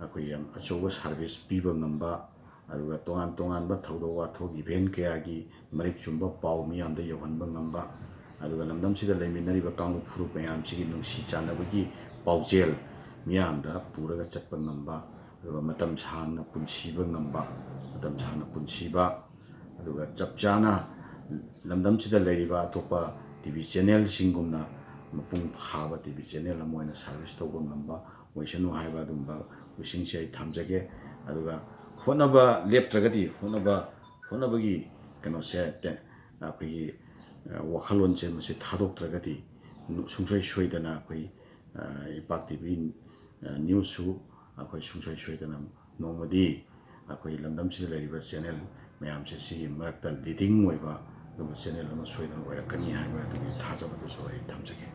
ꯑꯩꯈꯣꯏ ꯌꯥꯝ ꯑꯆꯧꯕ service ꯄꯤꯕ ꯉꯝꯕ, ꯑꯗꯨꯒ ꯇꯣꯉꯥꯟ ꯇꯣꯉꯥꯟꯕ ꯊꯧꯗꯣꯛ ꯋꯥꯊꯣꯛ event ꯀꯌꯥꯒꯤ ꯃꯔꯤꯛ ꯆꯨꯝꯕ ꯄꯥꯎ ꯃꯤꯌꯥꯝꯗ ꯌꯧꯍꯟꯕ ꯉꯝꯕ, ꯑꯗꯨꯒ ꯂꯝꯗꯝꯁꯤꯗ ꯂꯩꯃꯤꯟꯅꯔꯤꯕ ꯀꯥꯡꯂꯨꯞ ꯐꯨꯔꯨꯞ ꯃꯌꯥꯝꯁꯤꯒꯤ ꯅꯨꯡꯁꯤ ꯆꯥꯟꯅꯕꯒꯤ ꯄꯥꯎꯖꯦꯜ ꯃꯤꯌꯥꯝꯗ ꯄꯨꯔꯒ ꯆꯠꯄ ꯉꯝꯕ, ꯑꯗꯨꯒ ꯃꯇꯝ ꯁꯥꯡꯅ ꯄꯨꯟꯁꯤꯕ ꯉꯝꯕ, ꯃꯇꯝ ꯁꯥꯡꯅ ꯄꯨꯟꯁꯤꯕ, ꯑꯗꯨꯒ ꯆꯞ ꯆꯥꯅ ꯂꯝꯗꯝꯁꯤꯗ ꯂꯩꯔꯤꯕ ꯑꯇꯣꯞꯄ TV channelꯁꯤꯡꯒꯨꯝꯅ ꯃꯄꯨꯡ ꯐꯥꯕ TV channel ꯑꯃ ꯑꯣꯏꯅ service ꯇꯧꯕ ꯉꯝꯕ ꯑꯣꯏꯁꯅꯨ ꯍꯥꯏꯕ ꯑꯗꯨꯒꯨꯝꯕ wishingꯁꯦ ꯑꯩ ꯊꯝꯖꯒꯦ꯫ ꯑꯗꯨꯒ ꯍꯣꯠꯅꯕ ꯂꯦꯞꯇ꯭ꯔꯒꯗꯤ, ꯍꯣꯠꯅꯕ, ꯍꯣꯠꯅꯕꯒꯤ ꯀꯩꯅꯣꯁꯦ, ꯇꯦ-, ꯑꯩꯈꯣꯏꯒꯤ, ꯑ, ꯋꯥꯈꯜꯂꯣꯟꯁꯦ ꯃꯁꯤ ꯊꯥꯗꯣꯛꯇ꯭ꯔꯒꯗꯤ ꯅꯨ-, ꯁꯨꯡꯁꯣꯏ ꯁꯣꯏꯗꯅ ꯑꯩꯈꯣꯏ, ꯑ, ꯏꯄꯥꯛ TV, ꯑ, newsꯁꯨ ꯑꯩꯈꯣꯏ ꯁꯨꯡꯁꯣꯏ ꯁꯣꯏꯗꯅ ꯅꯣꯡꯃꯗꯤ ꯑꯩꯈꯣꯏ ꯂꯝꯗꯝꯁꯤꯗ ꯂꯩꯔꯤꯕ channel ꯃꯌꯥꯝꯁꯦ ꯁꯤꯒꯤ ꯃꯔꯛꯇ leading ꯑꯣꯏꯕ ꯑꯗꯨꯒꯨꯝꯕ channel ꯑꯃ ꯁꯣꯏꯗꯅ ꯑꯣꯏꯔꯛꯀꯅꯤ ꯍꯥꯏꯕ ꯑꯗꯨꯒꯤ ꯊꯥꯖꯕꯗꯨꯁꯨ ꯑꯩ ꯊꯝꯖꯒꯦ꯫